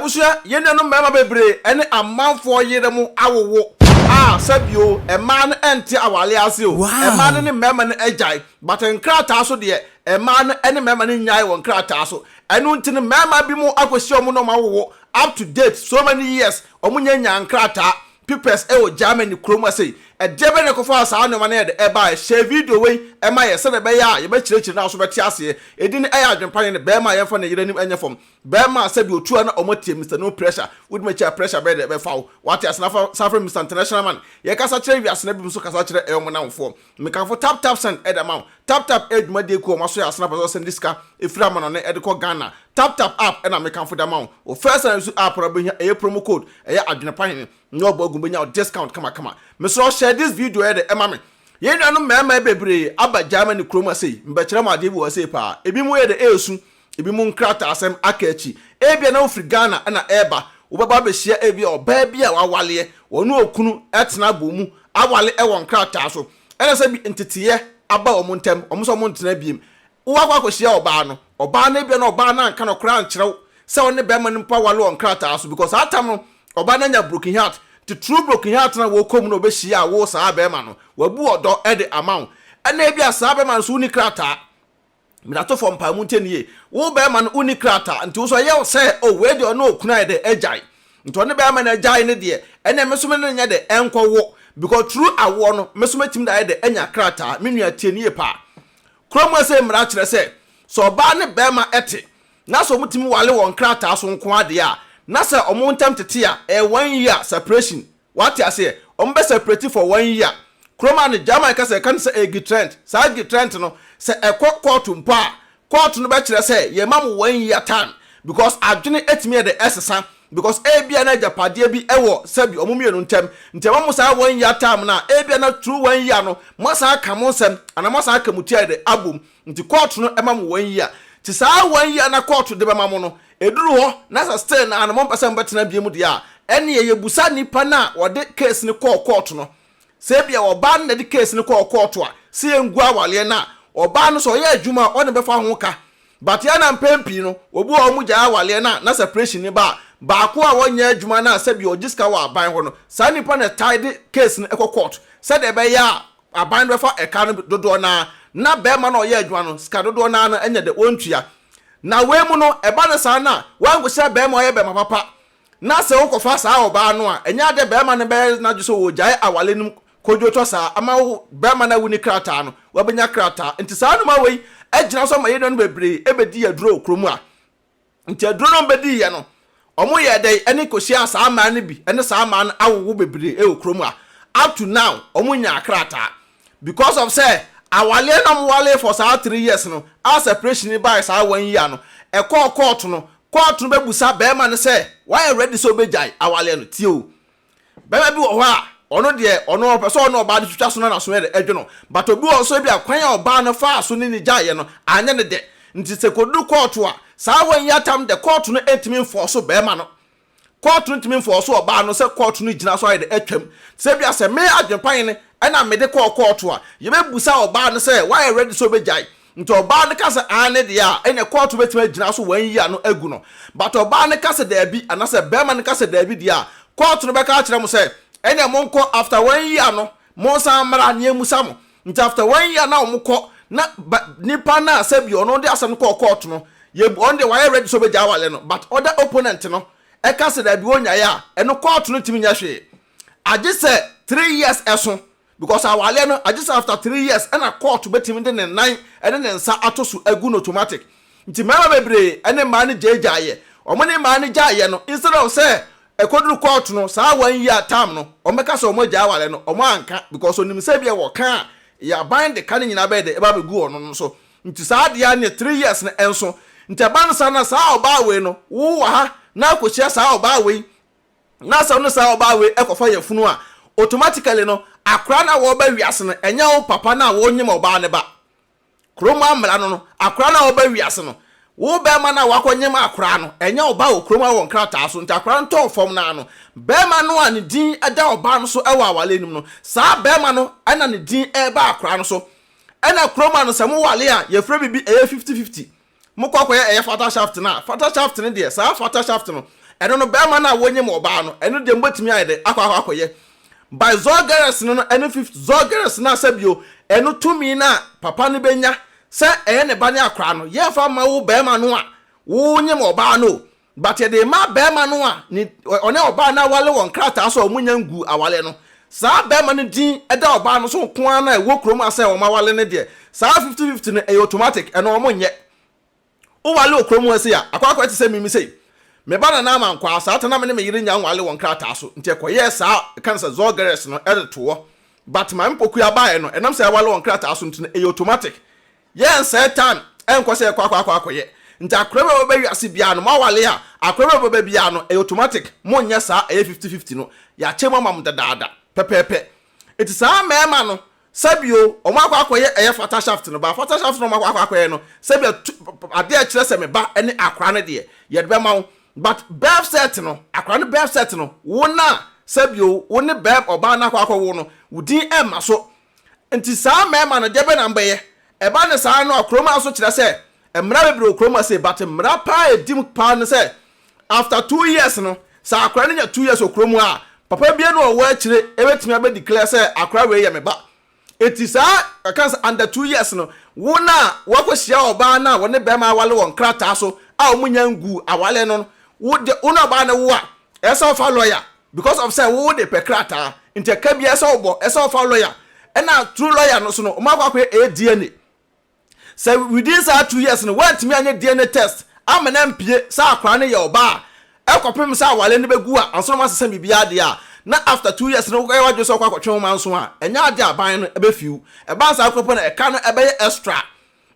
Abusua, yɛn nuanom mmarima bebree ne amanfoɔ yere mo awowo a sɛbio mmaa no nte awale ase o, mmaa no ne mmarima no agyae but nkrataa so deɛ mmaa no ne mmarima no nnyae wɔ nkrataa so. Ɛno nti no mmarima bi mo akɔhyia wɔn na wɔn awowo up to date so many years wɔn nnya nyaa nkrataa, papers wɔ Germany kurom ha sei. Ɛdeɛ bɛn na ɛkɔfaa saa nnoɔma no yɛ de ɛbaeɛ? Hyɛ video wei ma yɛ sɛdeɛ ɛbɛyɛ a yɛbɛkyerɛkyerɛ na wo nso bɛte aseɛ. Edin no yɛ Adwempa Hene, barima a yɛmfa ne yere anim nyɛ fam. Bɛɛma a sɛbi otu a na ɔmo atie Mister No Pressure, wodi m'akyi a pressure bɛyɛ dɛ ɛbɛfa wo, wate ase na fa san frɛ me Mister International Man. Yɛkasa kyerɛ wiase na binom nso kasa kyerɛ ɛyɛ ɔmo namfoɔ. Mekamfo Tap Tap Send ɛde ama wo. Tap Tap ɛyɛ dwumadie kuo a ɔmo aso yɛ ase na pɛ sɛ ɔsɛnde sika ɛfiri amanɔne ɛde kɔ Ghana. Tap Tap app ɛna mekamfo de ama wo. Wo first time use app no wobɛhia ɛyɛ promo code ɛyɛ Adwene Pa Hene na wabɔ agu bɛnya wo discount kamakama. Mesrɛ wo share this video ɛyɛ dɛ ɛma me. Yɛn nuanom mmarima bebree aba Germany kurom ha sei, mebɛkyerɛ mo adeɛ bi wɔ ha sei paa. Ebinom yɛ dɛ ɛresu Ebinom nkrataasɛm aka akyi. Ebia na wofiri Ghana na ɛreba. Wobɛba abɛhyia ebia ɔbaa bi a wawaleɛ, ɔne okunu tena abɔ mu awale wɔ nkrataa so. Ɛna sɛ bi nteteeɛ aba wɔn ntam, wɔn sɛ wɔn ntena biem. Wowakɔ akɔhyia ɔbaa no, ɔbaa no ebia na ɔbaa no anka nɔkorɛ ankyerɛ wo sɛ ɔne bɛrima no mpo awale wɔ nkrataa so because saa tam no ɔbaa no anya broken heart. Nti true broken heart no a wɔkɔ mu na ɔbɛhyiaa wo saa bɛrima no, wabu ɔdɔ de ama wo. Ɛna ebia saa bɛrima no nso wonni krataa. Menatofo mpaemu ntie no yie. Wo bɛɛma no wonni krataa nti wo nso ɛyɛ wo sɛ oh wei deɛ ɔne okunu ayɛ dɛ agyae nti ɔne bɛɛma no agyae no deɛ ɛneɛ me nso me ne no nyɛ dɛ ɛnkɔ wo because through awoɔ no me nso mɛtumi de ayɛ dɛ anya krataa. Me nua tie no yie paa. Kurom ha sei mmara kyerɛ sɛ sɛ ɔbaa ne bɛɛma te na sɛ ɔmo tumi wale wɔ nkrataa so nko ara deɛ a na sɛ ɔmo ntam tete a ɛyɛ one year separation. Wate aseɛ? Wɔn bɛ separate for one year. Kurom ha no, German kasa yɛka no sɛ ɛyɛ getrennt. Saa getrennt no, sɛ ɛkɔ kɔɔto mpo a, kɔɔto no bɛkyerɛ sɛ yɛma mo one year time because adwene atumi yɛ dɛ ɛsesa because ebia na agyapadeɛ bi wɔ sɛbi wɔn mmienu ntam. Nti yɛma mo saa one year time no a, ebia na through one year no, moasan aka mo nsɛm anaa moasan aka mo ti ayɛ dɛ abom. Nti kɔɔto no ma mo one year. Nti saa one year no a kɔɔto de bɛma mo no, ɛduru hɔ na sɛ still naa no mompɛ sɛ mobɛtena biom deɛ a, ɛnneɛ yɛbusa nipa no a ɔde case no kɔɔ kɔɔto no. Sɛ ebia ɔbaa no na ɛde case no kɔɔ kɔɔto a, sɛ yɛngu awaleɛ no a, ɔbaa no sɛ ɔyɛ adwuma a, ɔne bɛfa ho ka. But yɛn na mpɛn pii no, obi wɔ hɔ a wɔgyae awaleɛ no a, na separation no ba a, baako a ɔnyɛ adwuma no a sɛbi ɔgye sika wɔ aban hɔ no, saa nipa no na ɛtae de case no kɔ court sɛdeɛ ɛbɛyɛ a Aban no bɛfa ɛka no dodoɔ no ara na barima no a ɔyɛ adwuma no sika dodoɔ no ara no anya deɛ ɔntua. Na wei mu no, ɛba no saa no a, woankɔhyia barima a ɔyɛ barima papa na sɛ wokɔfa saa ɔbaa no a, ɛnyɛ adeɛ barima no bɛyɛ n'adwene sɛ ɔregyae aware no mu kodwotɔ saa ama wo barima no a wonni krataa no, wabɛnya krataa. Nti saa nnoɔma wei agyina so ama yɛn nuanom bebree bɛdi aduro wɔ kurom ha. Nti aduro no wɔbɛdiiɛ no, wɔyɛɛ dɛn ɛne kɔhyiaa saa mmaa no bi ɛne saa mmaa no awowo bebree ɛwɔ kurom ha. Up to now, wɔn nyaa krataa. Because of sɛ awaleɛ na wɔwalee for saa 3 years no, a separation no baeɛ saa one year no, ɛkɔɔ court no, court no bɛbusa barima no sɛ, wayɛ ready sɛ ɔbɛgyae awaleɛ no? Tie o. Bɛrima bi wɔ hɔ a, ɔno deɛ, ɔno ɔpɛ sɛ ɔne ɔbaa no twitwa so na n'aso yɛ dɛ, ɛdwo no. But obi wɔ hɔ nso ebia kwan a ɔbaa no faa so ne no gyaeɛ no, anyɛ no dɛ. Nti sɛ kɔduru kɔɔto a, saa one year tam deɛ kɔɔto no ntumi nfɔɔso bɛrima no. Kɔɔto no ntumi nfɔɔso ɔbaa no sɛ kɔɔto no gyina so ayɛ dɛ atwam. Te sɛ ebia sɛ me Adwempa Hene na mede kɔɔ kɔɔto a, yɛbɛbusa ɔbaa no sɛ wayɛ ready sɛ ɔbɛgyae. Nti ɔbaa no ka sɛ aane deɛ a, ɛneɛ kɔɔto bɛtumi agyina so one year no agu no. But ɔbaa no ka sɛ daabi anaasɛ barima no ka sɛ daabi deɛ a, kɔɔto no bɛka akyerɛ mo sɛ ɛneɛ monkɔ after one year no monsan mmra na yɛmmusa mo. Nti after one year na wɔn kɔ na ba nipa no a sɛbi ɔno de asɛm no kɔɔ kɔɔto no, yɛ ɔno deɛ wayɛ ready sɛ ɔbɛgyae awale no but other opponent no ɛka sɛ daabi ɔnnyae a, ɛno kɔɔto no ntumi nyɛ hwee. Agye sɛ 3 years ɛso because awaleɛ no agye sɛ after 3 years ɛna court bɛtumi de ne nan ɛne ne nsa ato so agu no automatic. Nti mmarima bebree ɛne mmaa no gyaegyaeɛ. Wɔn ne mmaa no gyaeɛ no, instead of sɛ ɛkɔduru court no saa one year time no wɔn bɛka sɛ wɔn agyae awaleɛ no, wɔn anka because onim sɛ ebia wɔka a yɛ aban de ka no nyinaa bɛyɛ dɛ ɛba abɛgu ɔno no so. Nti saa adeɛ ne 3 years no ɛnso. Nti ɛba no saa na saa ɔbaa wei no wo wɔ ha na akɔhyia saa ɔbaa wei na sɛ ɔne saa ɔbaa wei kɔfa yafunu a, automatically no, akora no a wɔreba wiase no, ɛnyɛ wo papa no a wonyem ɔbaa no ba. Kurom amena no no, akora no a ɔba wiase no, wo bɛrima no a wakɔnyem akora no, ɛnyɛ wo ba wɔ kurom a wɔ nkrataa so, nti akora no tɔɔ fam no ano. Bɛrima no a ne din da ɔbaa no so wɔ awale no mu no, saa bɛrima no na ne din reba akora no so. Ɛna kurom ano sɛ mowale a, yɛfrɛ biribi ɛyɛ 50-50. Mokɔ akɔyɛ ɛyɛ Vaterschaft no a, Vaterschaft no deɛ, saa Vaterschaft no, ɛno no bɛrima no a wɔnyem ɔbaa no, ɛno deɛ mobɛtumi ayɛ dɛ akɔ akɔ akɔyɛ. By Zɔgeres no no ɛne fifth Zɔgeres no a sɛbio ɛno tumi no a papa no bɛnya sɛ ɛyɛ ne ba ne akora no, yɛmfa mma wo bɛrima no a wonyem ɔbaa no o, but yɛde ma bɛrima no a ne ɔne ɔbaa no awale wɔ nkrataa so a wɔn nya nguu awale no. Saa bɛrima no din ɛda ɔbaa no so nko ara na ɛwɔ kurom a sɛ wɔn awale no deɛ, saa 50-50 no ɛyɛ automatic, ɛno wɔn nyɛ. Wowale wɔ kurom ha sei a, akɔ akɔyɛ te sɛ mimi sei. Me ba Nana Amankwaa, saa ta na me ne me yere nya nwale wɔ nkrataa so, nti ɛkɔyɛɛ saa ɛka no sɛ Zɔgeres no ɛde to hɔ. But Maame Pokuya baeɛ no, ɛnam sɛ yɛawale wɔ nkrataa so nti no, ɛyɛ automatic. Yɛnsɛe time ɛnkɔ sɛ yɛkɔ akɔ akɔ akɔyɛ. Nti akora bi a ɔbɛba wiase biara no, moawale a, akora bi a ɔbɛba biara no, ɛyɛ automatic. Monyɛ saa ɛyɛ 50-50 no, yɛakyɛ mu ama mo dadaada, pɛpɛɛpɛ. Nti saa mmarima no, sɛbio, wɔn akɔ akɔyɛ ɛyɛ Vaterschaft no, ba Vaterschaft no wɔn akɔ akɔ akɔyɛ no, sɛbio adeɛ a ɛkyerɛ sɛ me ba ne akora no deɛ, yɛde bɛma wo. But birth cert no, akora no birth cert no, wo na sɛbio, wo ne bɛɛ ɔbaa no akɔ akɔwo no, wo din ɛmma so. Nti saa mmarima no, deɛ bɛ na mbɛyɛ? Ɛba ne saa no a, kurom ha nso kyerɛ sɛ, mmara bebree wɔ kurom ha sei, but mmara paa a ɛdi mu paa ne sɛ, after 2 years no, sɛ akora no nya 2 years wɔ kurom ha a, papa bia no ɔwɔ akyire ɛbɛtumi abɛ declare sɛ akora wei yɛ me ba. Eti saa ɛka sɛ under 2 years no, wo na wakɔhyia ɔbaa no a wɔne bɛrima awale wɔ nkrataa so a wɔn nya ngu awale no, wo de wo na ɔbaa no wo a, ɛsɛ ɔfa lawyer, because of sɛ wo de pɛ krataa nti ɛka bi ɛsɛ ɔbɔ, ɛsɛ ɔfa lawyer. Ɛna through lawyer no so no, wɔn akɔ akɔyɛ ɛyɛ DNA. Sɛ within saa 2 years no wɔntumi anyɛ DNA test ama na mpie sɛ akora no yɛ ɔbaa a, ɛkɔpem sɛ awale no bɛgu a ansa na wɔn asesa biribiara deɛ a, na after 2 years no wokɔyɛ wadwe sɛ ɔkɔ akɔtwe wɔn manso a, ɛnyɛ adeɛ aban no ɛbɛfiw. Ɛban saa kɔpɔ no, ɛka no ɛbɛyɛ extra.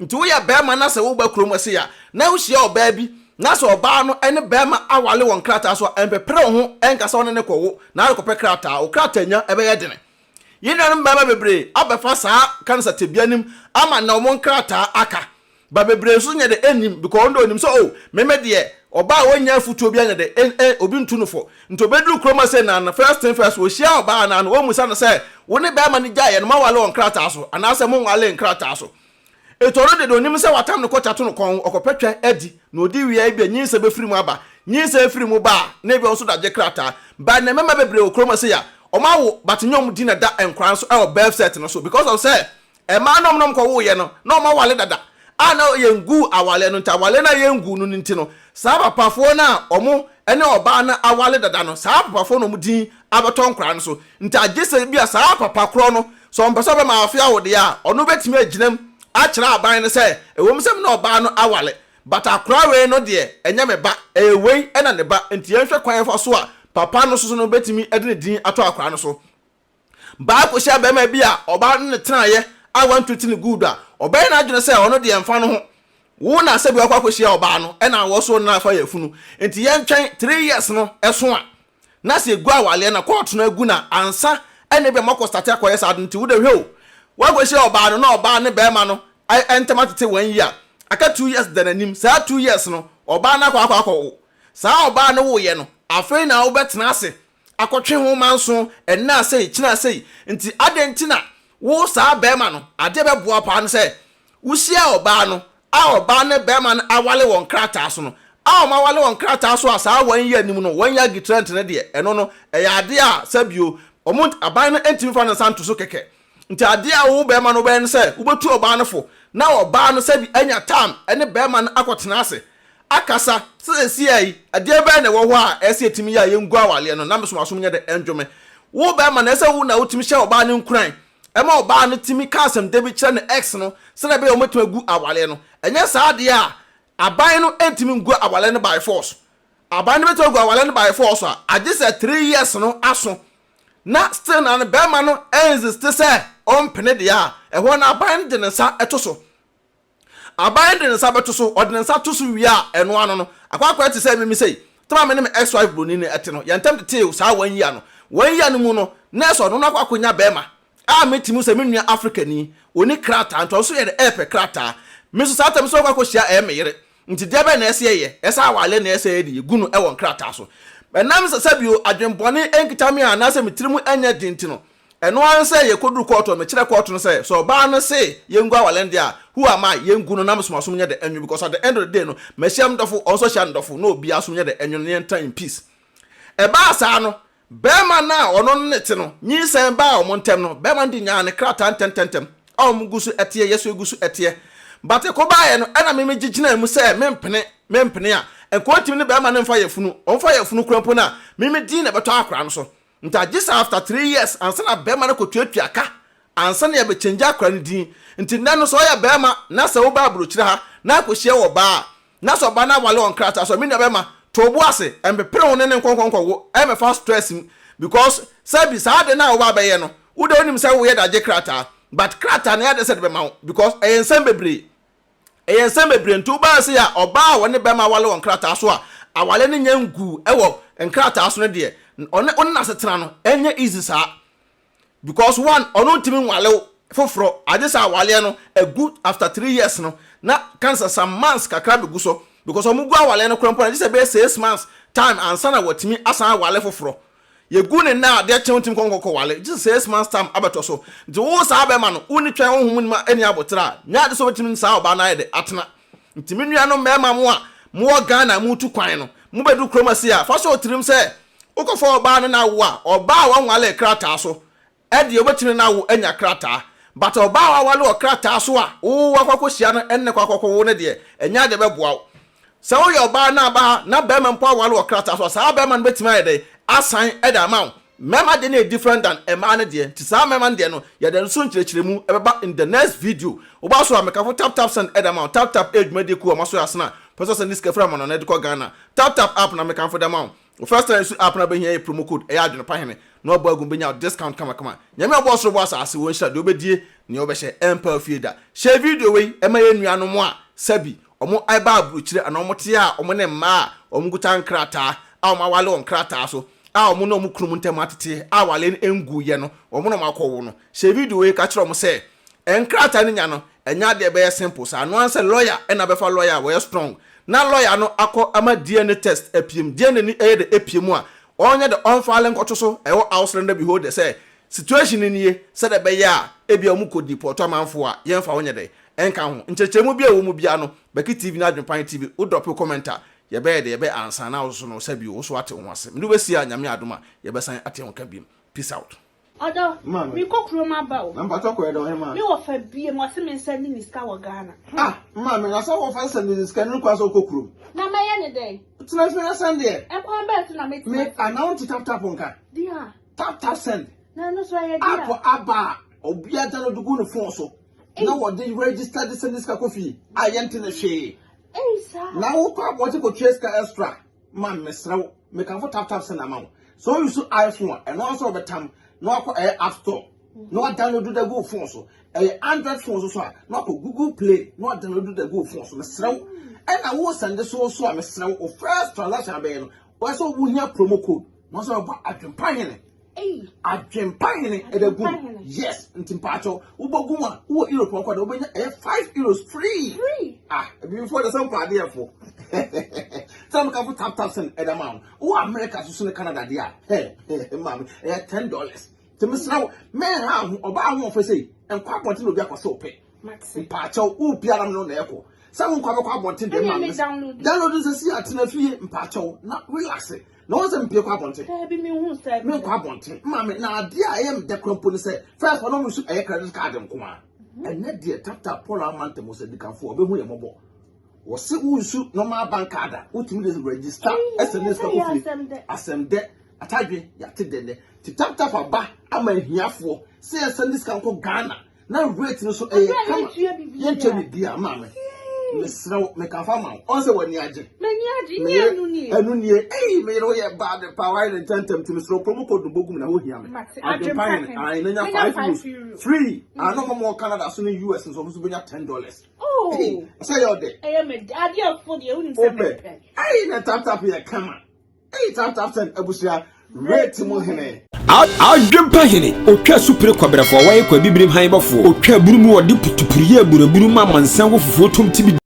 Nti woyɛ bɛrima na sɛ woba kurom ase a, na wohyia ɔbaa bi na sɛ ɔbaa no ne bɛrima awale wɔ nkrataa so a, ɛmpɛpere wo ho ɛnka sɛ ɔne ne kɔwo na adekɔpɛ krataa. Wo krataa nya ɛbɛyɛ dene. Yɛn nuanom mmarima bebree abɛfa saa kansa tebea nim ama na wɔn nkrataa aka ba. Bebree nso nyɛ de ɛnnim, because ɔno de onim sɛ, oh, meme deɛ, ɔbaa a wɔnya afutuo bi anyɛ de ɛn ɛn obi ntu no fo. Nti obɛduru kurom ase na no, first thing first, wɔhyia ɔbaa na no, wɔmmusa no sɛ wo ne bɛrima no gyaeɛ no, moawale wɔ nkrataa so anaasɛ monwale nkrataa so. Etu ɔno de onim sɛ watam no kɔkya to no kɔn, ɔkɔpɛ twɛ adi na odi wia, ebi a nyinsɛ bɛfiri mu aba. Nyinsɛ firi mu ba a, na ebi a ɔnso da gye krataa. Ba na mmarima bebree wɔ kurom ase a ɔmo awo, but nyɛ ɔmo din na da nkora nso ɛwɔ birth cert no so, because of sɛ mmaa no ɔmo na ɔmo kɔwoeɛ no na ɔmo awale dada a na yɛngu awale no. Nti awale no a yɛngu no no nti no, saa papafoɔ no a ɔmo ne ɔbaa no awale dada no, saa papafoɔ no ɔmo din abɛtɔ nkora no so. Nti agye sɛ bi a saa papa korɔ no sɛ ɔmpɛ sɛ ɔbɛma afe awo deɛ a, ɔno bɛtumi agyina mu akyerɛ aban no sɛ ɛwɔ mu sɛ me ne ɔbaa no awale, but akora wei no deɛ ɛnyɛ me ba, ɛyɛ wei ɛna ne ba. Nti yɛnhwɛ kwan yɛfa so a papa no soso no bɛtumi de ne din ato akora no so. Baako hyia bɛrima bi a ɔbaa no ne tenaeɛ a wantu ti ne good a, ɔbɛyɛ n'adwene sɛ ɔno deɛ mfa no ho. Wo na sɛ bi wakɔ akɔhyia ɔbaa no ɛna wɔ so na afa yɛ funu. Nti yɛntwɛn 3 years no ɛso a, na sɛ egu awaleɛ na kɔɔto no agu na ansa ɛna ebi a mɔkɔ start akɔyɛ saa. Nti wo de hwɛ o, wakɔhyia ɔbaa no na ɔbaa ne bɛrima no ɛntɛm atete wɔn yi a, aka 2 years da n'anim. Saa 2 years no, ɔbaa no akɔ akɔ akɔwo. Saa ɔbaa no woyɛ no, afei na wobɛtena ase akɔtwe ho manso ɛnna asɛi kyena asɛi. Nti adɛn nti na wo saa bɛrima no adeɛ bɛboa paa no sɛ wohyia ɔbaa no a ɔbaa ne bɛrima no awale wɔn krataa so no, a wɔn awale wɔn krataa so a, saa wɔn yɛ anim no wɔn yɛ agitrant no deɛ, ɛno no ɛyɛ adeɛ a sɛbio wɔn aban no ntumi fa ne nsa nto so kɛkɛ. Nti adeɛ a wo bɛrima no bɛyɛ no sɛ wobɛtu ɔbaa no fo na ɔbaa no sɛbi anya time ɛne bɛrima no akɔtena ase akasa sɛ sɛsi yi adeɛ bɛyɛ na ɛwɔ hɔ a ɛsɛ yɛtumi yɛ a yɛngu awaleɛ no na mesomasom nyɛ de ɛndwome. Wo bɛrima no, ɛsɛ wo na wotumi hyɛ ɔbaa no nkuran ɛma ɔbaa no tumi ka asɛm da bi kyerɛ ne ex no sɛdeɛ ɛbɛyɛ wɔmɛtumi agu awaleɛ no. Ɛnyɛ saa adeɛ a aban no ntumi ngu awaleɛ no by force. Aban no bɛtumi agu awaleɛ no by force a, agye sɛ 3 years no aso na still na no bɛrima no insist sɛ ɔmpene deɛ a, ɛhɔ no aban no de ne nsa ɛto so. Aban de ne nsa bɛto so, ɔde ne nsa to so wie a, ɛno ano no akɔ akɔyɛ te sɛ mimi sɛ tama me ne me ex wife broni no ɛte no, yɛn ntam tetee saa wɔn yia no. Wɔn yia no mu no, nurse ɔno no akɔ akɔnya bɛrima a metumi sɛ me nua Africani oni krataa, nti ɔno nso yɛ de ɛɛpɛ krataa. Me nso saa tam so ɔkɔ akɔhyia ɛyɛ me yere. Nti deɛ bɛn na ɛsɛ yɛyɛ? Ɛsɛ awale na ɛsɛ yɛ de yɛgu no ɛwɔ nkrataa so. Ɛnam sɛ sɛbio adwenbɔne nkita me a anaasɛ me tiri mu ɛnyɛ den nti no. Ɛno ara ne sɛ yɛkɔduru kɔɔto no, mekyerɛ kɔɔto no sɛ, sɛ ɔbaa no se yɛngu awale no deɛ a, who am I, yɛngu no na me somasom nyɛ dɛ ɛnwo because at the end of the day no, mahyia me dɔfo, ɔno nso ahyia ne dɔfo, na obiara som nyɛ dɛ ɛnwo no na yɛntena in peace. Ɛbaa saa no, barima no a ɔno ne no te no, nyinsɛn baa wɔn ntam no, barima no de nyaa ne krataa ntɛmntɛmntɛm a wɔn gu so teɛ, yɛ so gu so teɛ. But ɛkɔbaeɛ no, ɛna me megye gyinaa mu sɛ mempene, mempene a, nka ɔntumi ne barima no mfa yafunu, ɔmfa yafunu koraa mpo no a, me me din na ɛbɛtɔ akwadaa no so. Nti agye sɛ after 3 years ansa na bɛrima no kɔtuatua ka ansa na yɛbɛkyɛngye akora no din. Nti nnɛ no, sɛ ɔyɛ bɛrima na sɛ woba aburokyire ha na akɔhyia wɔ baa a, na sɛ ɔbaa no awale wɔ nkrataa so a, me nua bɛrima, to wo bo ase, ɛmpepere wo ne ne nkɔnkɔnkɔ wo ɛmɛfa stress mu, because sɛbi saa ade no a woba abɛyɛ no, wode wonim sɛ woyɛ de agye krataa, but krataa no ɛyɛ ade sɛ de bɛma wo because ɛyɛ nsɛm bebree, ɛyɛ nsɛm bebree. Nti wobaa sɛ a ɔbaa a wɔne bɛrima awale wɔ nkrataa so a, awale no nyɛ nguu ɛwɔ nkrataa so no deɛ, ɔne ɔne n'asetena no ɛnyɛ easy saa, because one, ɔno ntumi nwale wo foforɔ agye sɛ awaleɛ no agu after 3 years no na kansa some months kakra bɛgu so, because ɔmo gu awaleɛ no koraa mpo na agye sɛ ɛbɛyɛ 6 months time ansa na wɔtumi asan awale foforɔ. Yɛgu ne nna adeɛ kyɛn ntumi kɔnkɔkɔ wale gye sɛ 6 months time abɛtɔ so. Nti wo saa bɛrima no, wonni twɛn honhom nim ani abotire a nyɛ ade sɛ wobɛtumi saa ɔbaa no ayɛ de atena. Nti me nuanom mmarima, mo a mowɔ Ghana mutu kwan no, mobɛdu kurom ase a, fa sɛ otirim sɛ wokɔfa ɔbaa no na awo a, ɔbaa a wanwale krataa so ɛdeɛ, wobɛtumi no awo anya krataa, but ɔbaa a wawale wɔ krataa so a wo wakɔ akɔhyia no ɛne kɔ akɔkɔwo no deɛ, ɛnyɛ adeɛ bɛboa wo. Sɛ woyɛ ɔbaa no aba ha na bɛrima mpo awale wɔ krataa so a, saa bɛrima no bɛtumi ayɛ dɛ asan ɛde ama wo. Mmarima deɛ no yɛ different than mmaa no deɛ. Nti saa mmarima no deɛ no, yɛde nso nkyerɛkyerɛmu ɛbɛba in the next video. Woba so a, mekafo Tap Tap Send ɛde ama wo. Tap Tap ɛyɛ dwumadie kuo a ɔma so yɛ asena pɛ sɛ sɛ ne sika firi ama no na ɛde kɔ Ghana. Tap Tap app na mekamfo de ama wo. Wo first time use app na bɛhia yɛ promo code, ɛyɛ Adwene Pa Hene, na wabɔ agu bɛnya wo discount kamakama. Nyame a ɔbɔ ɔsoro bɔ asase, wɔ nhyira deɛ wobɛdie, nea wobɛhyɛ ɛmpa ofie da. Hyɛ video wei ɛma yɛn nuanom a sɛbi ɔmo ɛba aburokyire anaa ɔmo te a ɔmo ne mmaa a ɔmo kuta nkrataa a ɔmo awale wɔ nkrataa so a ɔmo ne ɔmo kunom ntam atete a awale no ngu yɛ no, ɔmo na ɔmo akɔwo no. Hyɛ video wei ka kyerɛ ɔmo sɛ nkrataa no nya no ɛnyɛ adeɛ bɛyɛ simple saa no ansɛ lawyer ɛna bɛfa lawyer a wɔyɛ strong na lawyer no akɔ ama DNA test apiem. DNA ni ɛyɛ de epiem a, ɔnyɛ de ɔnfaale nkɔto so ɛwɔ Ausländerbehörde sɛ situation no nie, sɛdeɛ ɛbɛyɛ a ebia ɔmo kɔ deport amanfoɔ a yɛmfa wɔnyɛ dɛ ɛnka ho. Nkyerɛkyerɛmu bi a ɛwɔ mu bia no, Bɛki TV ne Adwempan TV, wo drop comment a, yɛbɛyɛ de yɛbɛ ansa na wo so no sɛbi wo so ate wo ho ase. Mede wobɛsi a, Nyame adom a, yɛbɛsan ate ho ka biom. Peace out. Ɔdɔ, mekɔ kurom aba o. Na mpatɔ kɔ ɛdɔ ɔhema. Me wɔfa bie mu ɔse me nsa ni ne sika wɔ Ghana. Ah, maame, na sɛ wɔfa sɛ ne sika no kwan sɛ wokɔ kurom. Na mɛyɛ ne dɛn? Tena fie na sɛn deɛ. Ɛkwan bɛɛ so na metena? Me ana wo nte Tap Tap nka? Dia. Tap Tap Send. Na ɛno so ɛyɛ dia. App aba a obiara download gu ne phone so. Na wɔde register de send sika kɔ fie a yɛnte ne hwee. Ei saa. Na wokɔ abɔnten kɔtua sika extra ma mesrɛ wo, mekamfo Tap Tap Send ama wo. Sɛ wo use iPhone a, ɛno ara nso wɔbɛtam na wakɔ ɛyɛ App Store na wadownload da gu phone so. Ɛyɛ Android phone so so a, na wakɔ Google Play na wadownload da gu phone so. Mesrɛ wo, ɛna wo send so so a, mesrɛ wo, wo first transaction abɛyɛ no, wɔyɛ sɛ wohia promo code na wɔsɛ wɔbɔ Adwempa Hene. Adwempa Hene ɛda gu. Yes, nti mpaakyɛw, wobɔ gu mu a, wowɔ Europe nkɔ de wobɛnya ɛyɛ €5 free. Free. Ah, ebibifoɔ de sɛ mpɔ adeɛfo sɛ mekafo Tap Tap Send ɛda ma wo. Wowɔ America so so ne Canada deɛ a, hɛ maame, ɛyɛ $10. Nti mesrɛ wo, mɛnha ho ɔbaa ho ɔfɛ sɛ nkɔ abɔnten na obi akɔ sɛ wopɛ. Mpaakyɛw, wo biara no na ɛkɔ sɛ wo nkɔ abɛkɔ abɔnten deɛ, maame, download nsɛ si atena fie, mpaakyɛw, na relax na wɔn sɛ mpie kɔ abɔnten. Daabi, mi hu sɛ. Mi nkɔ abɔnten, maame. Na adeɛ a ɛyɛ mi dɛ kora mpo ne sɛ first ɔno nso ɛyɛ credit card nko a, ɛnɛ deɛ Tap Tap Paul Amantɛm sɛ dikanfo ɔbɛhu yɛ mɔbɔ. Wɔsi wo nsu normal bank card a, wotumi de register ɛsɛ ne sika kɔ fie. Asɛm dɛ atadwe yate dɛ nɛ ti Tap Tap aba ama ahiafoɔ sɛ yɛsɛ ne sika nkɔ Ghana na rate no so ɛyɛ kama, yɛntwa biribi a. Maame, mesrɛ wo, mekafa ma wo ɔn sɛ w'ani agye. M'ani agye, nye ɛnu nie. Ɛnu nie. Ɛyi meyere woyɛ bad pa, wayɛ ne ntɛntɛm. Nti mesrɛ wo, promo code no bɔgum na wohia me Adwempa Hene ayi na nya €5 free. Ano ɔmo wɔ Canada so ne US nso, ɔmo nso bɛnya $10. Oh. Sɛ yɛ ɔdɛ. Ɛyɛ mɛ adeɛ fo deɛ, wonim sɛ mepɛ. Ɛyi na Tap Tap yɛ kama. Ɛyi Tap Tap Send abusua rate mu hene. Adwempa Hene otwa supere kɔbrɛfoɔ wɔyɛ kɔ abibirim han bɔfoɔ otwa aburu mu wɔde putupuru yɛ aburaburu ma amansan wɔ fufuo tom tibi.